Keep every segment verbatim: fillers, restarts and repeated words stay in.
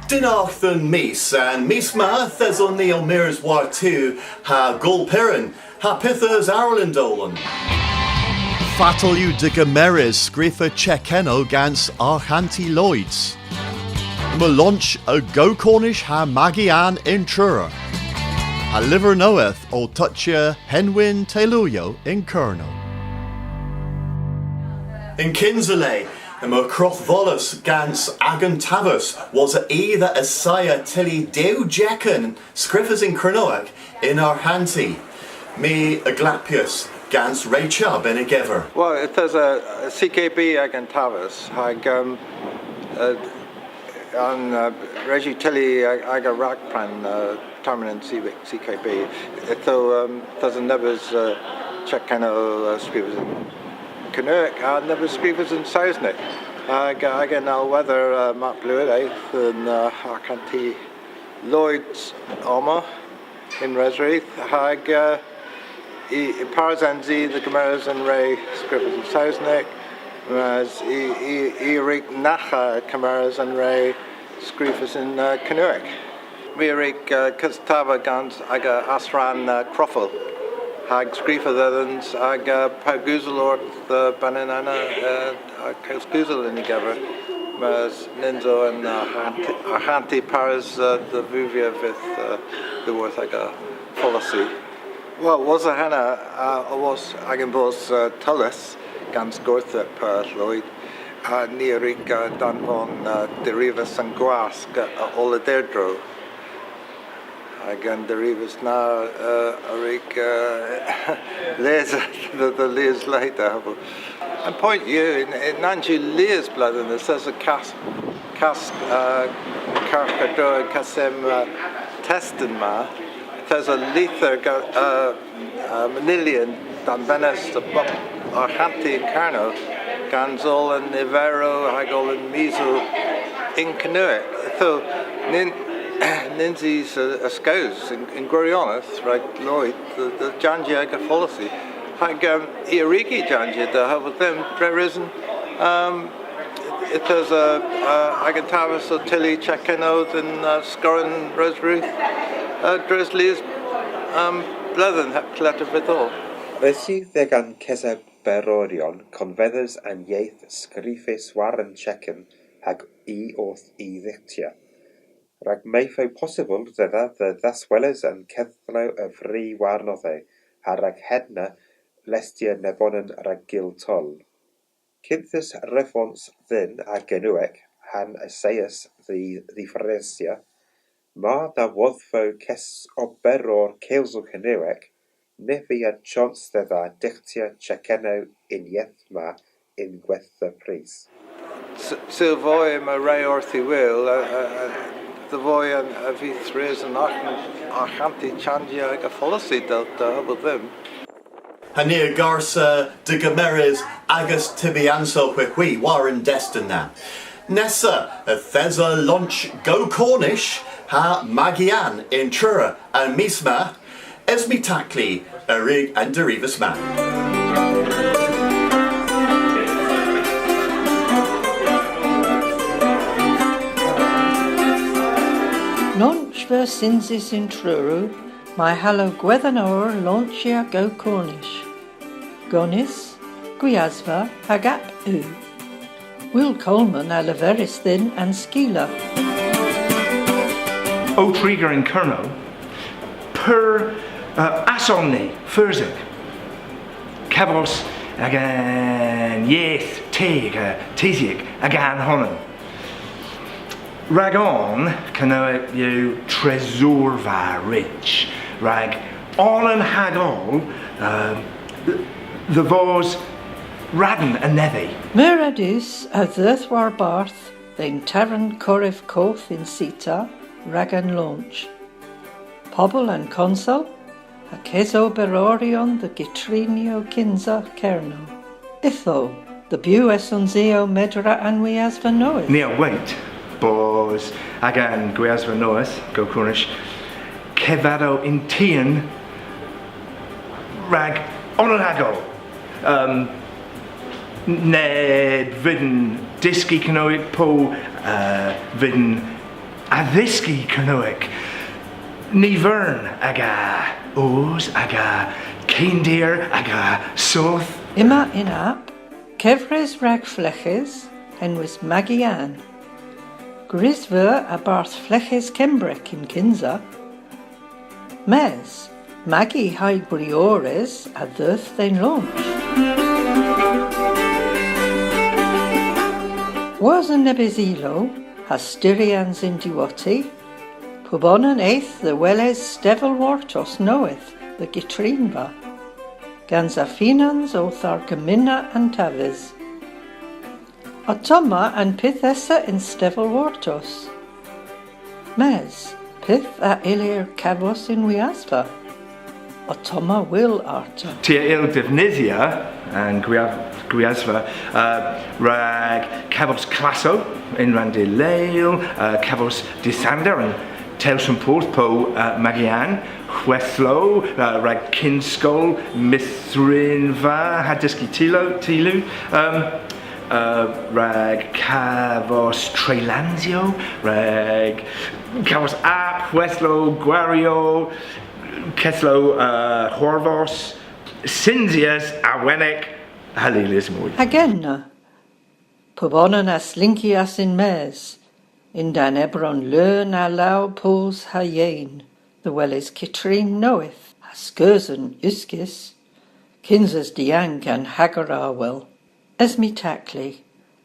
Dynnargh dhe'n Mis, an mis ma yth eson ni ow mires war-tu ha Gool Peran, ha pyth eus arall y'n dowlen. Fatel yw degemerys skrifa Chekennow gans Arghanti Lloyds? Yma launch a Go Cornish ha Magi Ann yn Truru. Ha lyver nowydh ow tochya henwyn teyluyow yn Kernow. Yn kynsa le, yma krodhvolas gans Agan Tavas, wosa i dhe assaya tyli dew jeken skrifys yn Kernowek yn arghanti. My a glappyas gans Ray Chubb yn y gever. Well, yth esa, uh, C K B Agan Tavas, hag, um, uh, an, uh, res yw tyli ag, aga ragplann, uh, termyn an C-, C K B. Ytho, um, yth esa nebes, uh, chekennow, uh, skrifys yn Kernowek, ha nebes skrifys yn Sowsnek. Hag, uh, agan alhwedhor, uh, Mark Blewett eth yn, uh, Arghanti Lloyds omma yn Resrudh, hag, uh, i, i parys ens i dhe gemeres an re skrifys yn Sowsnek, mes i, i, i a wrug nagha kemeres an re skrifys yn, uh, Kernowek. My a wrug, uh, kestava gans aga asrann, uh, Kroffel, hag skrifa dhedhans, hag, uh, pellgewsel orth, uh, banana, uh, ha keskewsel yn y gever, mes nyns o an, uh, arghanti, arghanti parys, uh, dhe veuva vyth, uh, dhyworth aga folisi. Wel, wosa henna, uh, awos agan bos, uh, tallys gans gorthyp, uh, Lloyd, uh, ni a wrug, uh, danvon, uh, derivas an gwask, uh, oll a-derdro. Hag an derivas na, uh, a wrug, uh, lies dhe, dhe lies le, dhe hobel. An poynt yw, yn, yn, nans yw lies bledhen, yth esa kas-, kas-, uh, kergh a-dro an kasem, uh, testen ma. Yth esa lyther ga-, uh, uh, manylyon danvenys dhe bub arghanti yn Kernow, gans oll an niverow hag oll an misow yn Kernowek. Ytho, nyn-, nyns eus a, a skows yn, yn gwiryonedh, rag Lloyd, dhe, dhe janjya aga folisi. Hag, um, i a wrug y janjya, dhe hobel dhymm, dre reson, um, yth esa, uh, agan tavas ow tyli chekennow dhe'n, uh, skoren Resrudh, uh, dres lies, um, bledhen heb kalenter vyth oll. Res yw dh'agan kesoberoryon konvedhes an yeth skrifys war an cheken hag i orth y dyghtya. Rag may fo possybyl dhedha dhe dhasweles an kedhlow a vri warnodho, ha rag henna lestya nebonan rag gul toll. Kynth eus revons dhyn a Gernowek ha'n assayas dhe dhifferensya, mar na wodhvo kesoberor kewsel Kernowek, ny via chons dhedha dyghtya chekennow y'n yeth ma yn gwettha prys. S-, sylvos yma re orth y wul, a, a, a, dhe vos an, a vydh res an arghan-, arghanti chanjya aga folisi dhe, dhe hobel dhymm. Ha ni a garsa degemeres agas tybyansow hwi hwi war an desten na. Nessa, yth esa launch Go Cornish ha Magi Ann yn Truru an mis ma. Esme Tackley a wrug an derivas ma. Launch veu synsys yn Truru, may hallo gwedhen owr launchya Go Cornish. Gonis, gwiasva hag app yw. Will Coleman a leveris dhyn an skila. Ow triga yn Kernow, pur, uh, ass on ni, feursek. Kavos agan yeth teg, uh, teythyek agan honan. Ragon, Kernowek yw tresorva rych, rag onan hag oll, um, dhe vos radn anedhi. Meur a dus a dheuth warbarth dhe'n tavern Korev Koth yn Sita rag an launch. Pobel an konsel ha kesoberoryon dhe gyttrinyow kynsa Kernow. Ytho, dhe biw esons i ow medra an wiasva nowydh? Ni a wayt bos agan gwiasva nowydh, Go Cornish, kevadow yn tien rag onan hag oll. Um, neb vydn dyski Kernowek, po, uh, vydn A dhyski Kernewek. Ny vern aga oos, aga keyndir, aga soodh. Yma yn app kevres rag fleghes henwys Magi Ann. Gwrys veu a-barth Fleghes Kembrek yn kynsa. Mes, Magi ha'y briores a dheuth dhe'n launch. Wosa nebes ilow ha styryans y'n diwotti, pubonan eth dhe weles stevel wortos nowydh dhe Gitrinva, gans afinans owth argemmynna an taves. Ottomma an pyth esa y'n stevel wortos. Mes, pyth a yllir kavos y'n wiasva? Ottomma wul arta. Ty a yll devnydhya an gwiav-, gwiasva, uh, rag kavos klassow yn ranndir leel, uh, kavos dyskador an tewlel porth po, uh, Magi Ann, hwedhlow, uh, rag kynskol, mithrinva ha dyski teylu, teylu, um, uh, rag kavos treylyansyow, rag kavos app, hwedhlow, gwariow, keslow, uh, hwarvos, synsyans, awenek, ha lies moy. Hag ena, pubonan a slynkyas yn-mes, yn-dann ebron leun a law poos ha yeyn, dhe weles kyttrin nowydh ha skeusen uskis, kyns eus diank an hager awel. Esme Tackley,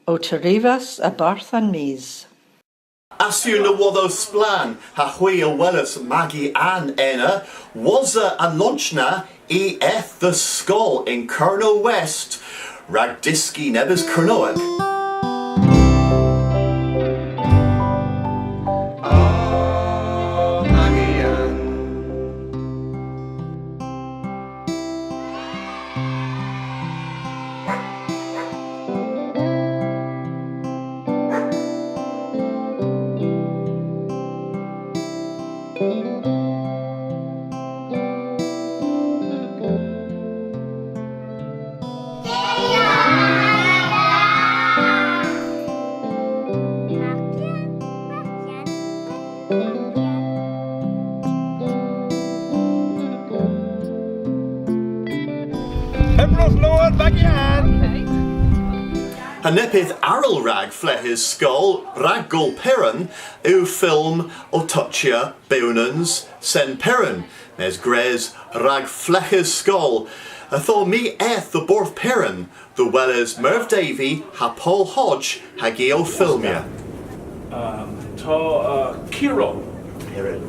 ow terivas a-barth An Mis. Ass yw nowodhow splann, ha hwi a welas Magi Ann ena, wosa an launch na, i eth dhe skol yn Kernow West, rag dyski nebes Kernewek. Pennbrost Lowen, Magi Ann! Ha neppyth arall rag fleghes skol, rag Gool Peran, yw fylm ow tochya bewnans Sen Peran, mes gwrys rag fleghes skol. Ytho my eth dhe Borth Peran, dhe weles Merv Davey ha Paul Hodge hag i ow fylmya. Um, ta, uh, Kiron. Peran.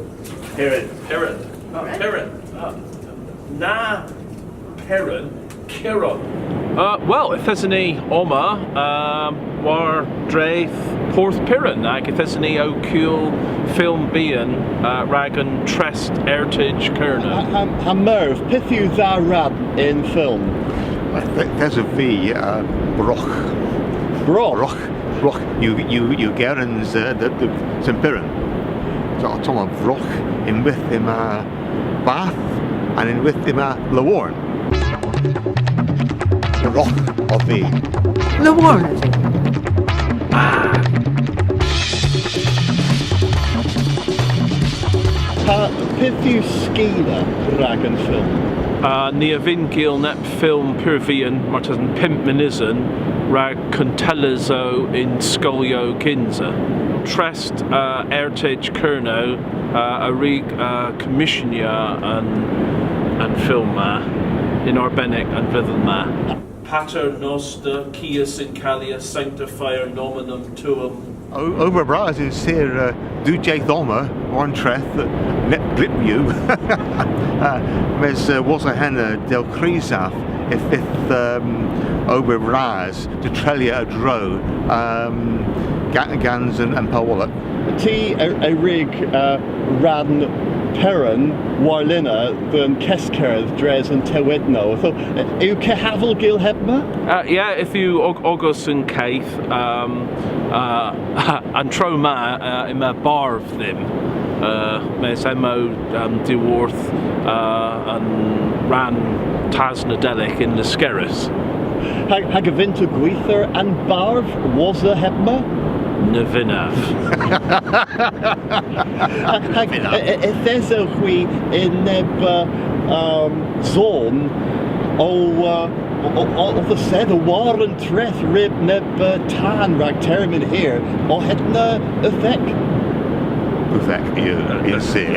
Peran. Peran. Uh, Peran. Uh, Peran. Uh, na Peran. Kiron. Uh, wel, yth esen ni omma, um, war dre Porth Peran, hag yth esen ni ow kul fylm bian, uh, rag an Trest Ertach Kernow. Ha, ha, ha Merv, pyth yw dha rann y'n fylm? Yth, yth esov vy, uh, brogh. Brogh? Brogh, brogh yw, yw, yw kerens, uh, dhe, dhe Sen Peran. So, ottomma brogh, ynwedh yma bath, ha'n ynwedh yma lowarn. Brogh ov vy. Lowarn ov vy. Ha pyth yw skila rag an fylm? Uh, ni a vynn gul neb fylm pur vian, martesen pymp mynysen, rag kuntellesow yn skolyow kynsa. Trest, uh, Ertach Kernow, uh, a wrug, uh, kommisyonya an, an fylm ma, yn arbennik an vledhen ma. Pater Noster, qui es in caelis, sanctificetur nomen tuum. O-, ober bras yw sur, uh, dew jydh omma war an treth, uh, neb glyb yw. Uh, mes, uh, wosa henna, dell grysav, y fydh, um, ober bras dhe dreylya a-dro, um, ga-, gans an, an pellwolok. Ty a, a wrug, uh, rann Peran warlena dhe'n keskerdh dres an tewynnow. So, yw kehaval gul hebma? Uh, yeah, yth yw og-, ogas an keth, um, uh, an tro ma, uh, yma barv dhymm. Uh, mes hemm o, um, dhyworth, uh, an rann Tas Nadelik yn Lyskerrys. Hag, hag a vynn'ta gwitha an barv wosa hebma? Na vynnav. Hag, hag, e-, e-, yth esowgh hwi yn neb, uh, um, zon o, uh, o, o, o, o dhe sedha war an treth ryb neb, uh, tan rag termyn hir, o hedna uthek. Uthek, you, you see.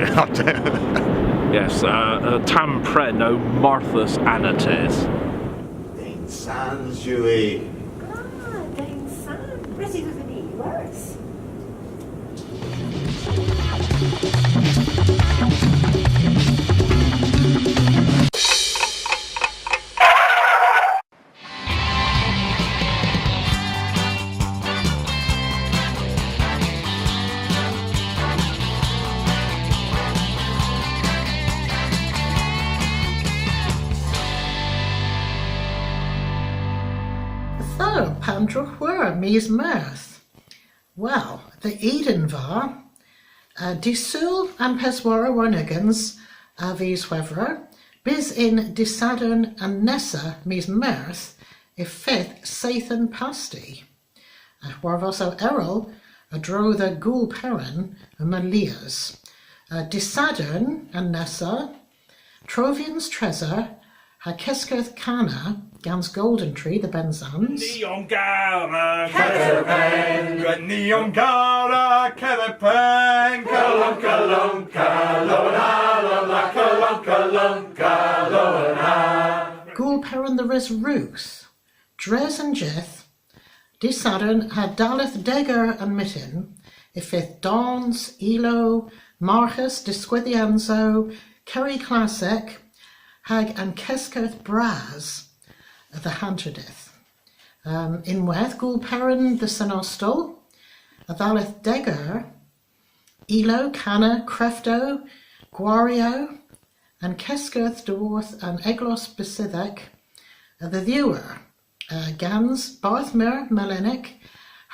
Yes, uh, uh, tamm prenn o marthys anateth. Dhe'n sans yw hi. Ah, dhe'n sans. Res yw dhe vy worse. Ytho, pandr'a hwer mis Meurth? Wel, dhe Eden var, uh, dy' Sul an peswara warn ugens a vis Hwevrer, bys yn dy' Sadorn an nessa mis Meurth, y fydh seythen pasti. Ha hwarvosow erel a-dro dhe Gool Peran yma lies. Uh, dy' Sadorn an nessa, Trovyans Treasure ha keskerdh kana gans Golden Tree dhe Bennsans. Ni own gara kepar peng, ni own gara kepar peng, kalon, kalon, kalon, kalon, kalon, kalon. Gool Peran dhe Resrudh. Dres an jydh, dy' Sadorn ha dalleth deg eur an myttin, y fydh dons, ilow, marghas, diskwedhyansow, kerri klassek, hag an keskerdh bras dhe hanterdydh. Um, ynwedh, Gool Peran dhe Sen Ostell, a dhalleth deg eur, ilow, kana, kreftow, gwariow, an keskerdh dhyworth an eglos besydhek dhe dhiw eur, uh, gans Bardh Meur Melennek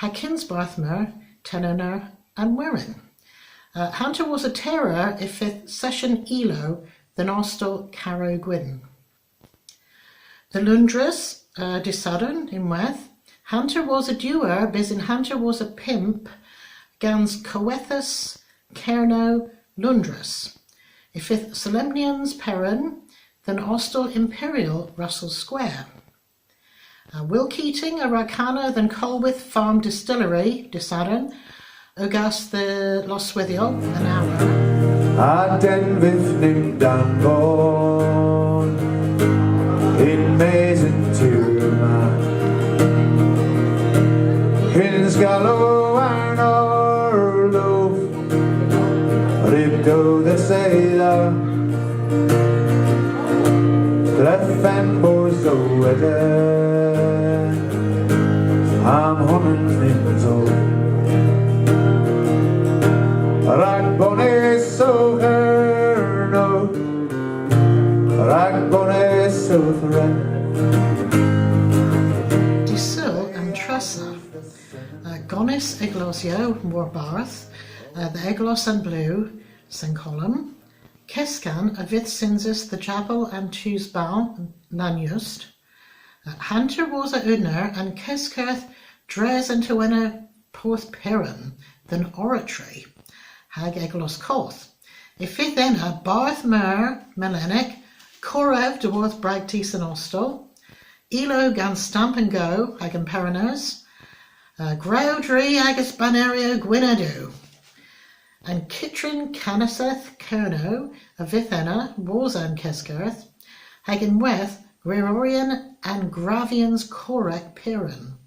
ha kyns Bardh Meur Telynor an Werin. Uh, hanter wosa teyr eur y fydh sesyon ilow dhe'n ostel Karow Gwynn. Dhe Loundres, uh, dy' Sadorn ynwedh, hanter wosa diw eur bys yn hanter wosa pymp gans Kowethas Kernow Loundres. Y fydh solempnyans Peran dhe'n ostel Imperial Russell Square. Uh, Will Keating a wra kana dhe'n Colwith Farm Distillery dy' Sadorn, ogas dhe loswydhyel an awer. A den vyth ny'm danvon yn-mes y'n tir ma. Kyns galow an Arlodh, ryb dow dhe seydha. Ple'th fen bos doweden a'm honan nyns o. Rag bones o Gernow, rag bones o Threv. Dy' Sul an tressa, uh, gonis eglosyow warbarth, uh, dhe Eglos an Blu, Sen Kolom. Keskan a vydh synsys dhe japel an Tus Bal, Lannust. Hanter wosa unn eur an keskerdh dres an tewenna Porth Peran dhe'n Oratory hag Eglos Koth. Y fydh ena Bardh Meur Melennek, korev dhyworth bragti Sen Ostell, ilow gans Stamp and Go hag an Peraners, uh, growdri agas baneryow gwynn ha du. An Kyttrin Kanasedh Kernow a vydh ena wosa an keskerdh, hag ynwedh gwiroryon an Gravyans Korek Peran.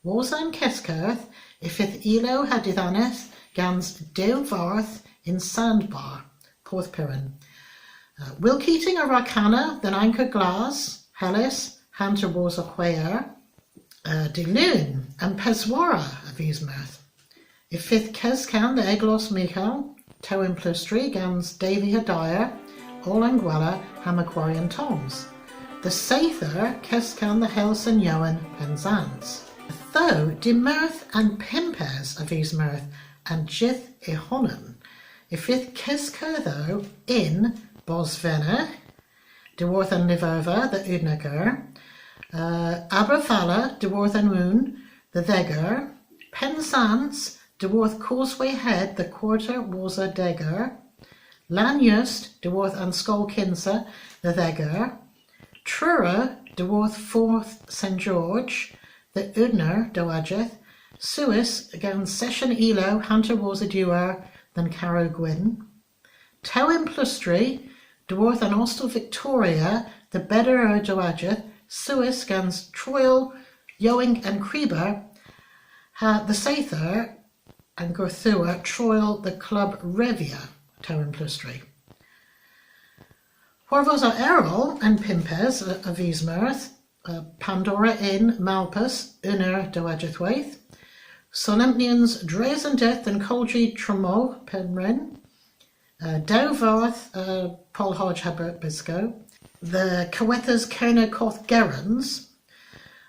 Wosa an keskerdh y fydh ilow ha didhaneth gans dew vardh yn Sandbar, Porth Peran. Uh, Will Keating a wra kana dhe'n Ankor Glas, Hellys, hanter wosa hwegh eur. Uh, dy' Lun, an peswara a vis Meurth. Y fydh keskan dhe Eglos Mighal, Tewynblustri, gans Davey ha Dyer, Oll an Gwella, ha Macquarie and Toms. Dhe seyth eur, keskan dhe Hel Sen Yowan, Pennsans. Ytho, dy' Meurth an pympes a vis Meurth, an jydh y honan, y fydh keskerdhow yn Bosvena, dhyworth an Lyverva dhe unnek eur, uh, Aberfala dhyworth an Woon dhe dheg eur, Pennsans, dhyworth Causeway Head, dhe kwarter wosa deg eur. Lannust, dhyworth an skol kynsa, dhe dheg eur. Truru, dhyworth Fordh Sen George, dhe unn eur dohajydh, sews gans sesyon ilow hanter wosa diw eur dhe'n Karow Gwynn. Tewynblustri, dhyworth an Ostel Victoria, dhe beder eur dohajydh, sews gans troyll yowynk an Kriber, ha dhe seyth eur an gorthugher, troyll dhe Klub Revya, Tewynblustri. Hwarvosow erel an pympes a, a vis Meurth, uh, Pandora yn Malpas, unn eur dohajydhweyth. Solempnyans dres an dydh yn Kolji Tremogh, Pennrynn. Uh, Dewvarth, uh, Pol Hodge ha Bert Biscoe. Dhe Kowethas Kernow Koth Gerens.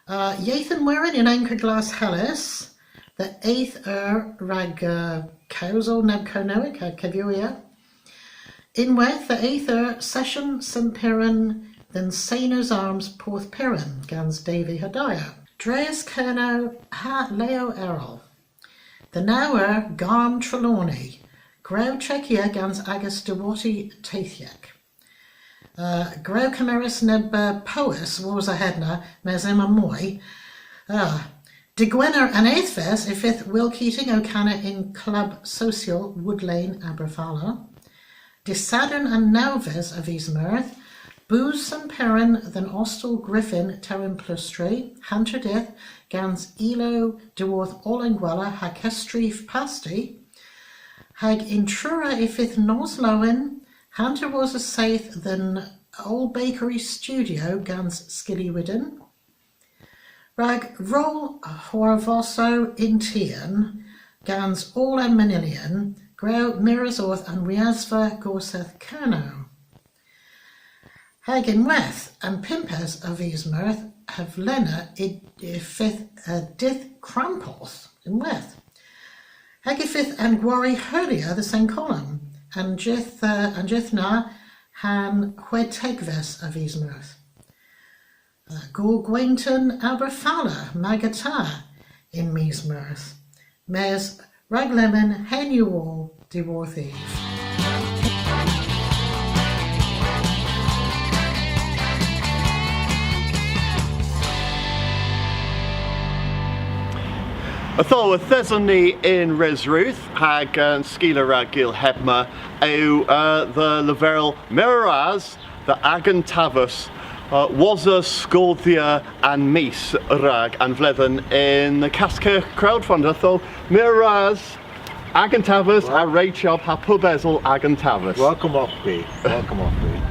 Uh, Yeth an Werin yn Ankor Glas Hellys. Dhe eth eur rag, uh, kewsel neb Kernowek ha kevewya. Ynwedh dhe eth eur sesyon Sen Piran dhe'n Seiners Arms Porth Piran gans Davey ha Dyer. Dres Kernow ha leow erel. Dhe naw eur Garm Trelawny. Gwrewgh checkya gans agas diwotti teythyek. Uh, gwrewgh kemeres neb, uh, powes wosa hedna, mes yma moy. Uh, dy' Gwener an ethves y fydh Will Keating ow kana yn Klub Sosyal Wood Lane, Aberfala. Dy' Sadorn an nawves a vis Meurth, boos Sen Peran dhe'n Ostel Griffin, Tewynblustri, hanter dydh, gans ilow dhyworth Oll an Gwella ha kesstrif pasti, hag yn Truru y fydh Nos Lowen, hanter wosa seyth dhe'n Old Bakery Studio gans Skillywidden. Rag rol hwarvosow yn tien gans oll an manylyon, gwrewgh mires orth an wiasva Gorsedh Kernow. Hag ynwedh, an pympes a vis Meurth, hevlena y, y fydh, uh, dydh Krampouth ynwedh. Hag y fydh an gwari hurlya dhe Sen Kolom, an jydh, uh, an jydh na ha'n hwetegves a vis Meurth. Uh, Gool Gwenton Aberfala, magata yn mis Meurth. Mes rag lemmyn, henn yw oll dhyworthiv. Ytho, yth eson ni yn Resrudh, hag, uh, skila rag gul hebma yw, uh, dhe leverel meur ras dhe Agan Tavas, uh, wosa skoodhya an mis rag an vledhen yn kaskyrgh crowdfunder. Ytho, meur ras Agan Tavas ha Ray Chubb ha pub esel Agan Tavas. Welcome, Offbeat. Welcome, Offbeat.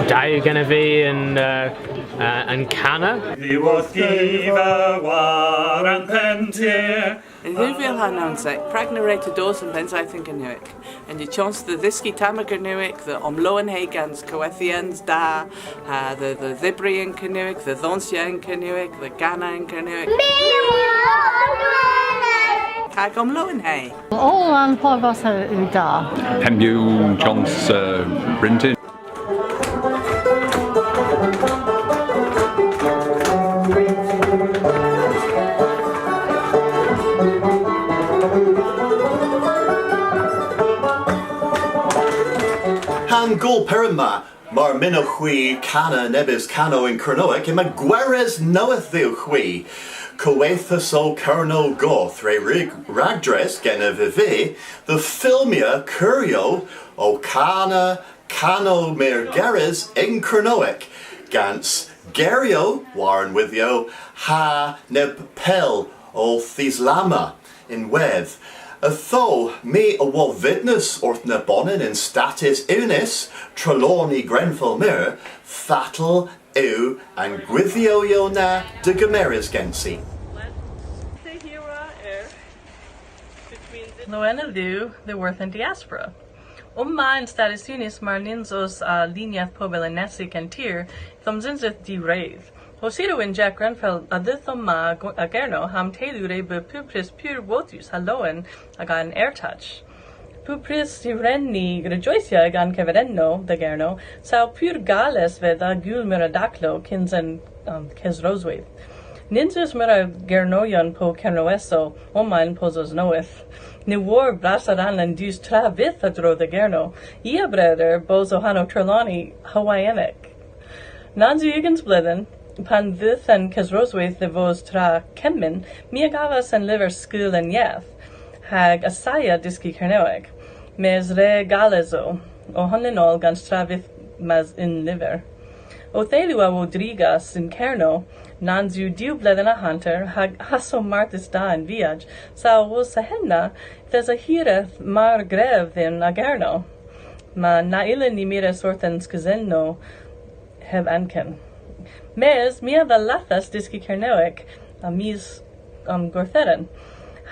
Da yw genev vy an, uh, uh, an kana. Dhiworth Giva war an pentir. Yn dew vil ha nownsek, prag na wre'ta dos yn Pennsans yn Kernewek? Henn yw chons dhe dhyski tamm a Gernewek, dhe omlowenhe gans kowethyans da, ha dhe, dhe dhybri yn Kernewek, dhe dhonsya yn Kernewek, dhe gana yn Kernewek. Hag omlowenhe. Oll an hwarvosow yw da. Hemm yw chons, uh, bryntin. Ha'n Gool Peran ma, mar mynnowgh hwi kana nebes kanow yn Kernewek, yma gweres nowydh dhywgh hwi. Kowethasow Kernow Goth re wrug ragdres genev vy dhe filmya kuryow ow kana kanow meurgerys yn Kernewek, gans geryow war an wydhyow ha neb pel owth islamma ynwedh. Ytho, my a wovynnas orth nebonan yn Statys Unys, Trelawny Grenfell Moor, fatel yw an gwydhyow na dhe gemeres gensi. Lowen a Dhuw dhyworth an diaspora. Omma yn Statys Unys, mar nyns eus, uh, linyeth pobel enesik an tir, yth omsynsydh diwreydh. Ow sira wynn Jack Grenfell a dheuth omma a Go-, a Gernow ha'm teylu re beu pupprys pur wothus ha lowen agan ertach. Pupprys y hwren ni rejoycya agan keverennow dhe Gernow, saw pur gales veu dhe gul meur a daklow kyns an, um, kesrosweyth. Nyns eus meur a Gernowyon po Kernowesel omma yn Pow Sows Nowydh. Ny wor brassa rann an dus tra vyth a-dro dhe Gernow. I a breder bos ow hanow Trelawny Hawaianek. Nans yw ugens bledhen, pan dheuth an kesrosweyth dhe vos tra kemmyn, my a gavas an lyver Skeul an Yeth, hag assaya dyski Kernewek, mes re gales o, ow honan oll gans tra vyth mas unn lyver. Ow theylu a wodrigas yn Kernow, nans yw diw bledhen ha hanter, hag ass o marthys da an viaj, saw awos henna, yth esa hireth mar grev dhyn a Gernow. Ma na yllyn ni mires orth an skeusennow heb anken. Mes, my a dhallathas dyski Kernewek a mis, um, Gortheren.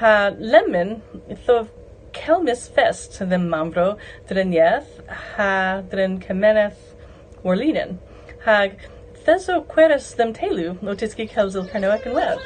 Ha lemmyn, yth ov kelmys fest dhe'm mammvro, dhe'n yeth, ha dhe'n kemeneth warlinen. Hag yth esov gweres dhe'm teylu ow tyski kewsel Kernewek ynwedh.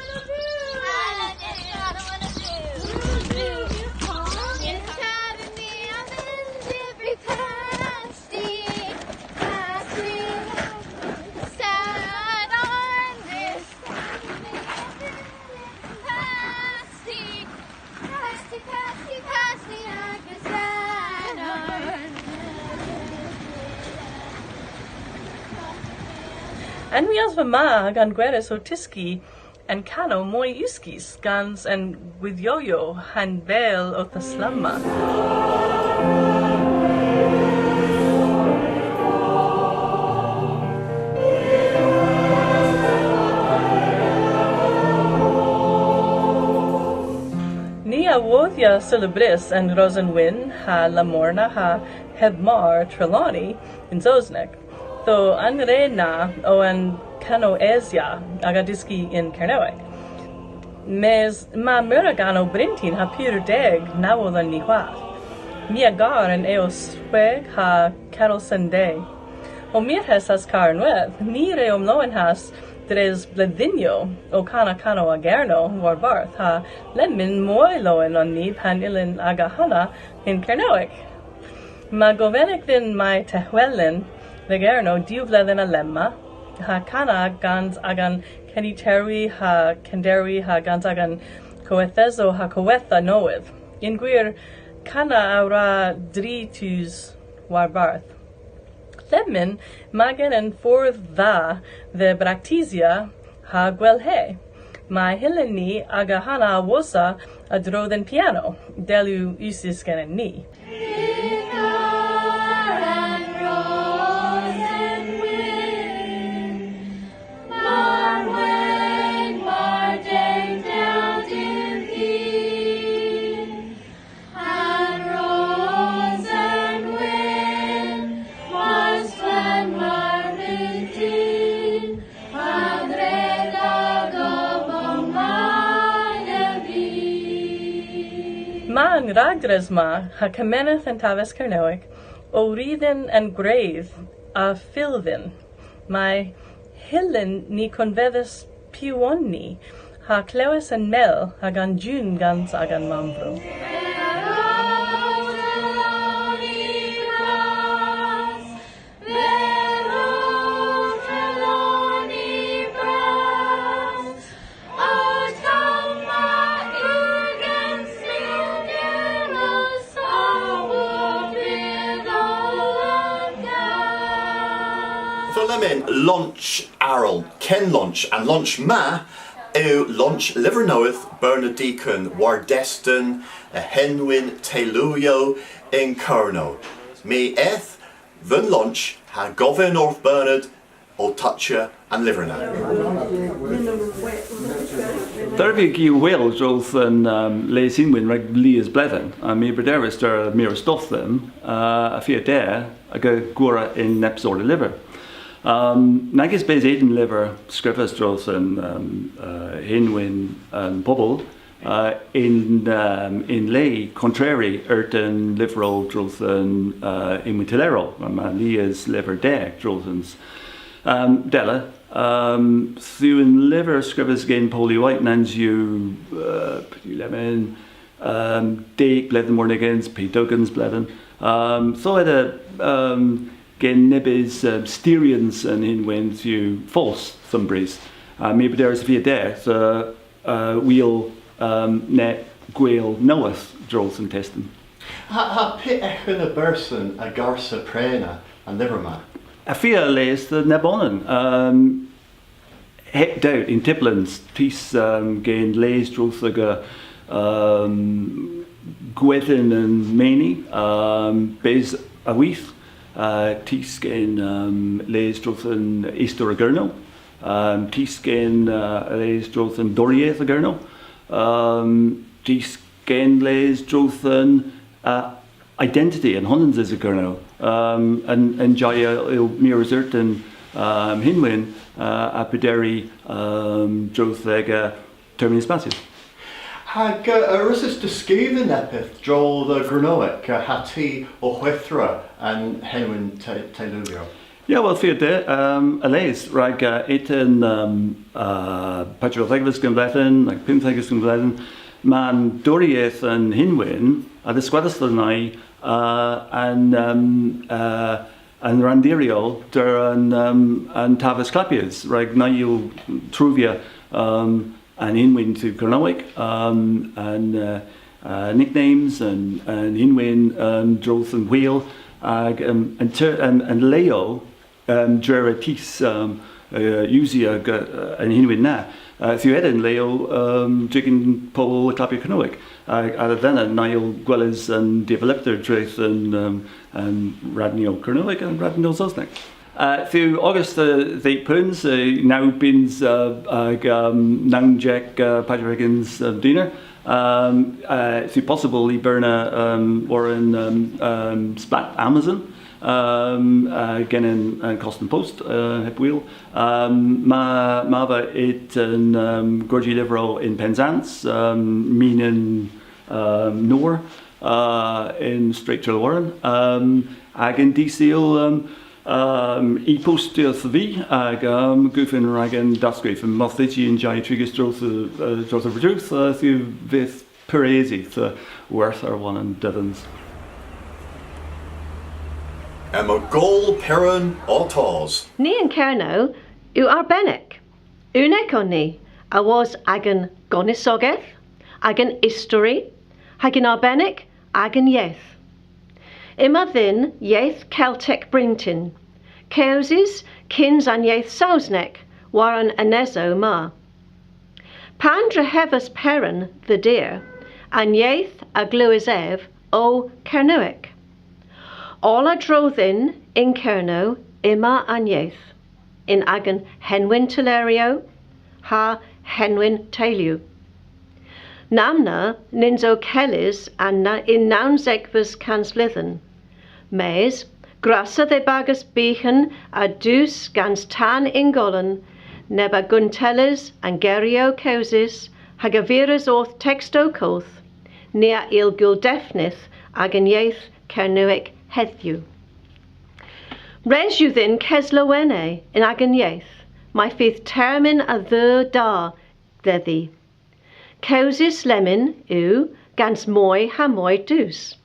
An wiasva ma a'gan gweres ow tyski an kanow moy uskis gans an gwydhyow ha'n bel owth aslamma. Ni a wodhya seulabrys an Rosen Wynn ha Lamorna ha heb mar Trelawny yn Sowsnek. Ytho an re na o an kanow esya aga dyski yn Kernewek. Mes ma meur a ganow bryntin ha pur deg na wodhon ni hwath. My a gar an Eosweg ha Carol Sunday. Ow myrghes a's kar ynwedh, ni re omlowenhas dres bledhynnyow ow kana kanow a Gernow warbarth ha lemmyn moy lowen on ni pan yllyn aga hana yn Kernewek. Ma govenek dhyn may tehwelyn dhe Gernow diw vledhen alemma, ha kana gans agan keniterwi ha kenderwi ha gans agan kowethesow ha kowetha nowydh. Yn gwir, kana a wra dri tus warbarth. Lemmyn, ma genen fordh dha dhe braktisya ha gwellhe. May hyllyn ni aga hana a-wosa a-dro dhe'n piano, dell yw usys genen ni. Ma an ragdres ma ha kemeneth an taves Kernewek ow ri dhyn an gwrydh a fyll dhyn. May hyllyn ni konvedhes piw on ni, ha klewes an mell hag an jun gans agan mammvro. Ytho lemmyn launch arall, ken launch, an launch ma yw launch lyver nowydh Bernard Deacon, war desten a henwyn teyluyow yn Kernow. My eth dhe'n launch ha govyn orth Bernard ow tochya an lyver na. Derivek yw hwel a-dro dhe'n, um, les henwyn rag lies bledhen. Ha my a brederis der mires dhodho dhymm, uh, a-fia der aga gorra yn neb sort a lyver. Um, nag eus bes unn lyver skrifys a-dro dhe'n, um, uh, henwyn an bobel, uh, yn, um, yn le kontrari er den lyvrow a-dro dhe'n, uh, henwyn teyluyow, ma lies lyver der a-dro dhens. Um, della, um, yth yw an lyver skrifys gen Polly White, nans yw, uh, pur lemmyn, um, deg bledhen warn ugens, pymp ugens bledhen. Um, ytho ev a, um, gen nebes, um, styryans an henwyn yw fos dhe'm brys. Ha my a brederis y fia dydh, uh, uh, gwil, um, neb gwel nowydh a-dro dhe'n testen. Ha, ha py eghen a berson a garsa prena an lyver ma? Y fia les dhe nebonan. Um, heb dout, yn tiblans, tus, um, gen les a-dro dh'aga, um, gwedhen an meni, um, bys a-ugh, uh, tus gen, um, les a-dro dhe'n istori a Gernow, um, tus gen, uh, les a-dro dhe'n doriyeth a Gernow, um, tus gen les a-dro dhe'n, uh, identity, an honans a Gernow. Um, an, an jaya yw mires orth an, um, henwyn, uh, a brederi, um, a-dro dh'aga termyn spasys. Hag, uh, a wrussys diskudha neppyth a-dro dhe Gernowek, uh, ha ty ow hwithra an henwyn te-, teyluyow? Ya, wel, y fia dydh, um, a les, rag, uh, eton, um, uh, peswardhegves an vledhen, like, pymthegves an vledhen, ma'n doriyeth an henwyn, a dhiskwedhas dhyn ni, uh, an, um, uh, an ranndiryow der an, um, an taves klappyes, rag ni yw truvya, um, an henwyn dhe Gernowek, um, an, uh, uh, nicknames, an, an henwyn, um, a-dro dhe'n hwel, hag, um, an ter-, an, an leow, um, dre tus, um, uh, usya, uh, an henwyn na. Uh, yth yw hedna an leow, um, dre pobel a klappya Kernowek. Uh, ha dhedha ni ow gweles an divelopder a-dro dhe'n, um, an radnyow Kernowek, an radnyow Sowsnek. Uh, yth yw ogas dhe, dhe dheg peuns, uh, naw beuns, uh, hag, um, nownsek, uh, peswar ugens, um, diner. Um, uh, yth yw possybyl y berna, um, war an, um, um, splat Amazon, um, uh, genen, uh, kost an post, uh, heb wul. Um, ma, ma va yn, um, Gorji Lyvrow yn Pennsans, um, minen, um, nor, uh, yn Stret Trelowan, um, hag yn dy' Sul, um, um, y postya dhywgh vy, hag, um, y hwonn rag an daskrif, ha marthys yn jay trigys a-dro dhe, uh, a-dro dhe Redruth, uh, yth yw pur esys, uh, war-lergh an dydhyans. Yma Gool Peran ow tos. Ni yn Kernow yw arbennik. Unnek on ni, awos agan gonisogeth, agan istori, hag yn arbennik agan yeth. Yma dhyn yeth Keltek bryntin, kewsys kyns an yeth Sowsnek war an enesow ma. Pan drehevas Peran dhe dir, an yeth a glewas ev o Kernewek. Oll a-dro dhyn yn Kernow yma an yeth, yn agan henwyn tylleryow ha henwyn teylu. Namna nyns o kellys an na-, yn nownsegves kansbledhen. Mes, grassa dhe bagas byghan a dus gans tan yn golon, neb a guntellas an geryow kewsys hag a viras orth tekstow koth, ni a yll gul devnydh agan yeth Kernewek hedhyw. Res yw dhyn keslowena yn agan yeth, may fydh termyn a dheu da dhedhi. Kewsys lemmyn yw gans moy ha moy dus.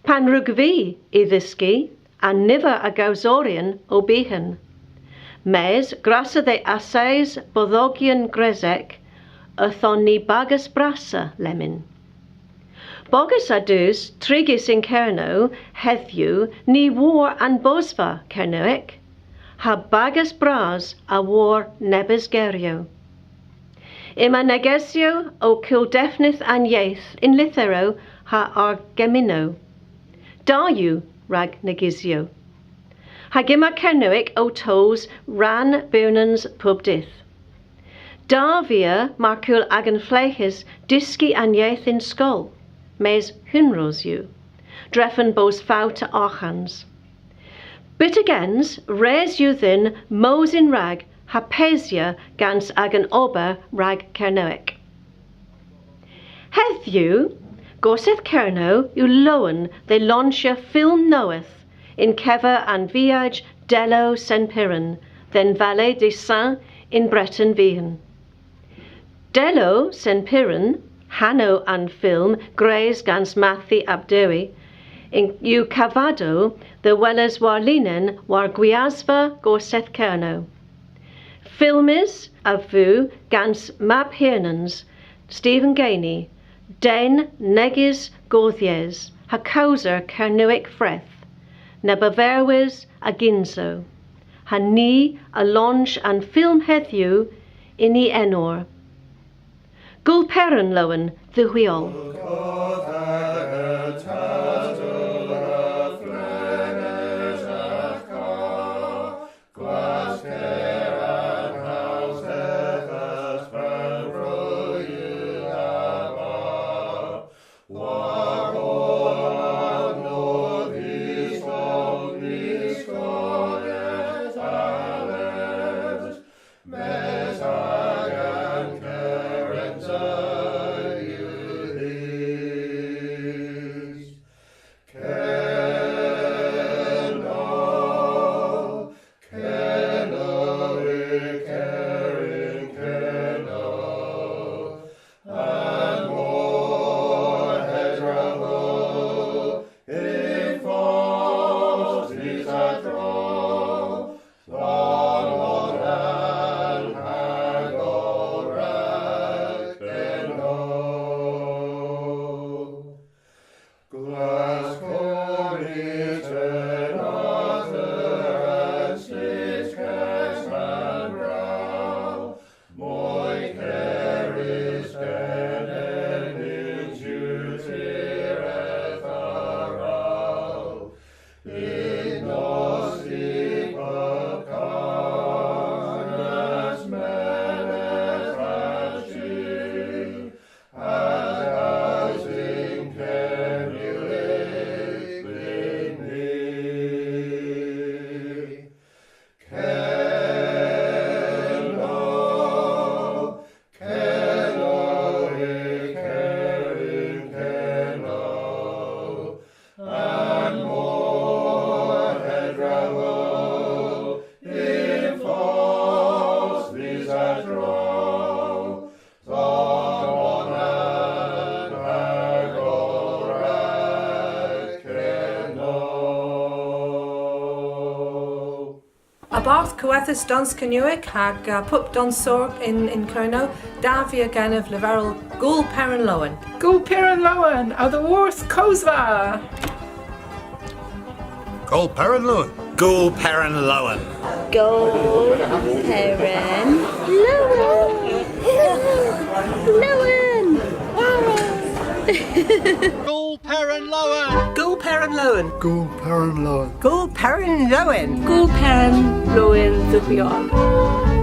Pan wrug vy y dhyski, an niver a gowsoryon o byghan. Mes, grassa dhe assays bodhogyon gresek, yth on ni bagas brassa lemmyn. Bogas a dus trigys yn Kernow hedhyw ny wor an bosva Kernewek, ha bagas bras a wor nebes geryow. Yma negysyow ow kul devnydh an yeth yn lytherow ha argemmynnow. Da yw rag negysyow. Hag yma Kernewek ow tos rann bewnans pub dydh. Da via mar kul agan fleghes dyski an yeth yn skol, mes hunros yw, drefen bos fowt a arghans. Byttegyns, res yw dhyn mos yn-rag ha pesya gans agan ober rag Kernewek. Hedhyw, Gorsedh Kernow yw lowen dhe lonchya fylm nowydh yn kever an viaj Delow Sen Piran dhe'n Vallée des Saints yn Breten Vian. Delow Sen Piran, hanow an fylm gwrys gans Matthi ap Dewi, yn, yw kavadow dhe weles warlinen war gwiasva Gorsedh Kernow. Filmys a veu gans Mab Hirnans, Stephen Gainey, den negys godhses ha kowser Kernewek freth, neb a verwis a-gynsow, ha ni a lonch an film hedhyw yn y enor. Gool Peran Lowen dhywgh hwi oll. A-barth Kowethas Dons Kernewek hag, uh, pub donsor yn, yn Kernow, da via genev leverel Gool Peran Lowen. Gool Peran Lowen, a-dhyworth Kowsva! Gool Peran Lowen. Gool Peran Lowen. Gool Peran Lowen. Lowen. Gool Peran Lowen. Gool Peran Lowen. Gool Peran Lowen. Gool Peran Lowen. Gool Peran Lowen dhywgh hwi oll.